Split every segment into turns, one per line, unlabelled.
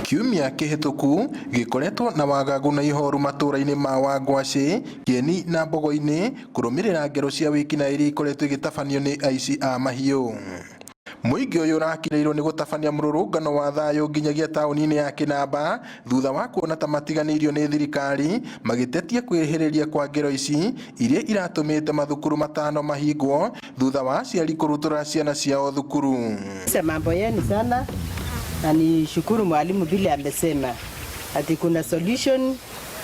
Kiumia kĩhĩtũku gĩkoretwo na wagagu na ihoru matũũra-inĩ ma Wangwacĩ, Kĩeni na Mbogo-inĩ kũrũmĩrĩra ngero cia wĩkinaĩ iria ikoretwo igĩtabanio nĩ aici a mahiũ. Mũingĩ ũyũ ũrakirĩirwo nĩ gũtabania mũrũrũngano wa thayũ nginyagia taũni-inĩ ya Kĩnamba thutha wa kuona ta matiganĩirio nĩ thirikari magĩtetia kwĩhĩrĩria kwa ngero ici iria iratũmĩte mathukuru matano mahingwo thutha wa aciari kũrutũrũra ciana ciao thukuru.
Mambo yenu sana na nishukuru mwalimu vile amesema ati kuna solution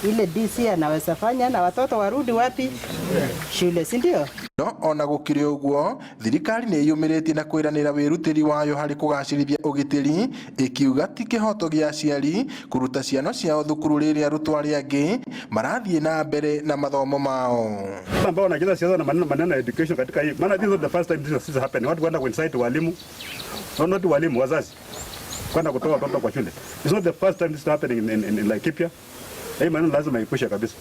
ile DC anaweza fanya na watoto warudi wapi? Shule, si ndio?
No ona gũkĩrĩ ũguo, thirikari nĩ ĩyũmĩrĩtie na kwĩranĩra wĩrutĩri wayo harĩ kũgacĩrithia ũgitĩri, ĩkiuga ti kĩhoto gĩa aciari kũruta ciana ciao thukuru rĩrĩa arutwo arĩa angĩ marathiĩ na mbere na mathomo mao.
Ambao wanacheza siasa na maneno maneno ya education katika hii. Maana this is not the first time this is happening. Watu kwenda kuincite walimu. No, not walimu, wazazi. Kwenda kutoa watoto kwa shule. It's not the first time this is happening in Laikipia. Hii maneno lazima ikwishe kabisa.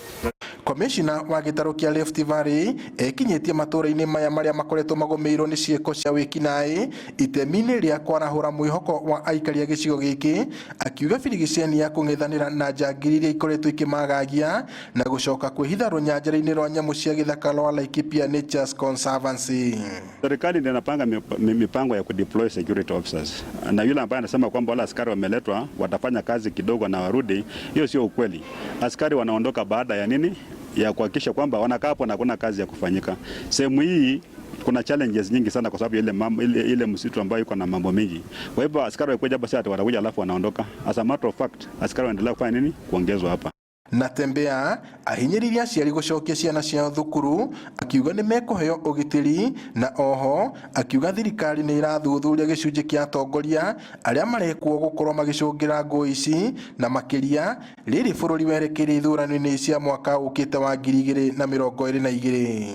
Komishina wa gĩtarũ kĩa Rift Valley ekinyĩtie matũũra-inĩ maya marĩa makoretwo magũmĩirwo nĩ ciĩko cia wĩkinaĩ itemi-inĩ rĩa kwarahũra mwĩhoko wa aikari a gĩcigo gĩkĩ, akiuga birigiceni ya kũng'ethanĩra na njangiri iria ikoretwo ikĩmagagia na gũcoka kwĩhitha rũnyanjara-inĩ rwa nyamũ cia gĩthaka rwa Laikipia Nature's Conservancy.
Serikali ndio inapanga mipango ya kudeploy security officers, na yule ambaye anasema kwamba wale askari wameletwa watafanya kazi kidogo na warudi, hiyo sio ukweli. Askari wanaondoka baada ya nini? Ya kuhakikisha kwamba wanakaa hapo na hakuna kazi ya kufanyika. Sehemu hii kuna challenges nyingi sana kwa sababu ile mambo, ile msitu ambayo iko na mambo mingi. Kwa hivyo askari wakikuja basi ati watakuja alafu wanaondoka. As a matter of fact, askari wanaendelea kufanya nini? Kuongezwa hapa.
Natembeya ahinyĩrĩirie aciari gũcokia ciana ciao thukuru, akiuga nĩ mekũheo ũgitĩri, na oho akiuga thirikari nĩ ĩrathuthuria gĩcunjĩ kĩa atongoria arĩa marekwo gũkorwo magĩcũngĩra ngũĩ ici, na makĩria rĩrĩ bũrũri werekeire ithurano-inĩ cia mwaka ũkĩte wa 2022.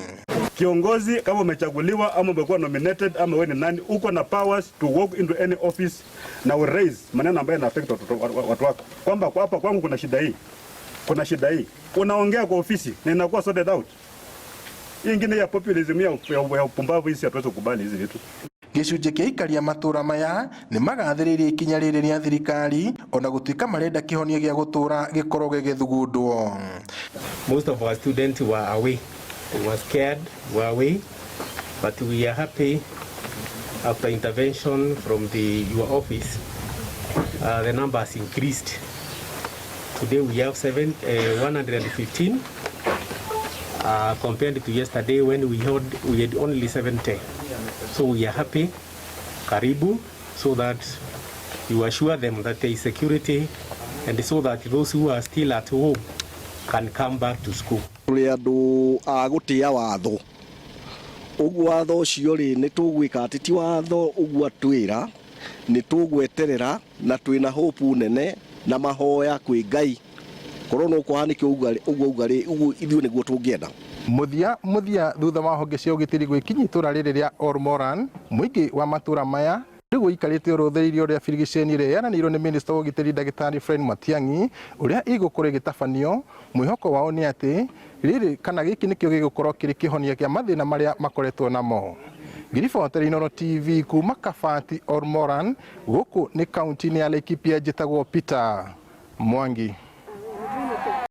Kiongozi kama umechaguliwa ama umekuwa nominated ama wewe ni nani, uko na powers to walk into any office na uraise maneno ambayo yana affect watu wako, kwamba kwa hapa kwangu kuna shida hii, kuna shida hii, unaongea kwa ofisi na inakuwa sorted out. Hii ingine ya populism ya upumbavu hii hatuwezi kukubali hizi vitu.
Gĩcunjĩ kĩa aikari a matũũra maya nĩ magathĩrĩirie ikinya rĩrĩ rĩa thirikari ona gũtuĩka marenda kĩhonia gĩa gũtũũra gĩkorwo gĩgĩthugundwo.
Most of our students were away. They were scared, were away, but we are happy after intervention from your office, the numbers increased. Today we have 115, compared to yesterday when we had only 70. So we are happy, karibu, so that you assure them that there is security and so that those who are still at home can come back to school.
Tũrĩ andũ a gũtĩa watho, ũguo watho ũcio rĩ, nĩ tũgwĩka atĩ ti watho ũguo atwĩra, nĩ tũgweterera na twĩna hope nene na mahoya kwĩ Ngai korwo no kũhanĩke ũguo auga rĩ, ũguo ithuĩ nĩguo tũngĩenda.
Mũthia mũthia, thutha wa honge cia ũgitĩri gwĩkinyia itũra rĩrĩ rĩa Olmoran, mũingĩ wa matũra maya rĩu ũikarĩte ũrũthĩrĩirie ũrĩa birigiceni ĩrĩa yaranĩirwo nĩ minista wa ũgitĩri ndagĩtarĩ Fred Matiang'i ũrĩa ĩgũkorwo ĩgĩtabanio. Mwĩhoko wao nĩ atĩ rĩrĩ kana gĩkĩ nĩkĩo gĩgũkorwo kĩrĩ kĩhonia kĩa mathĩna marĩa makoretwo namo. Ngiribotera Inooro TV kuma Kabati Olmoran, gũkũ nĩ kaunti-inĩ ya Laikipia, njĩtagwo Peter Mwangi.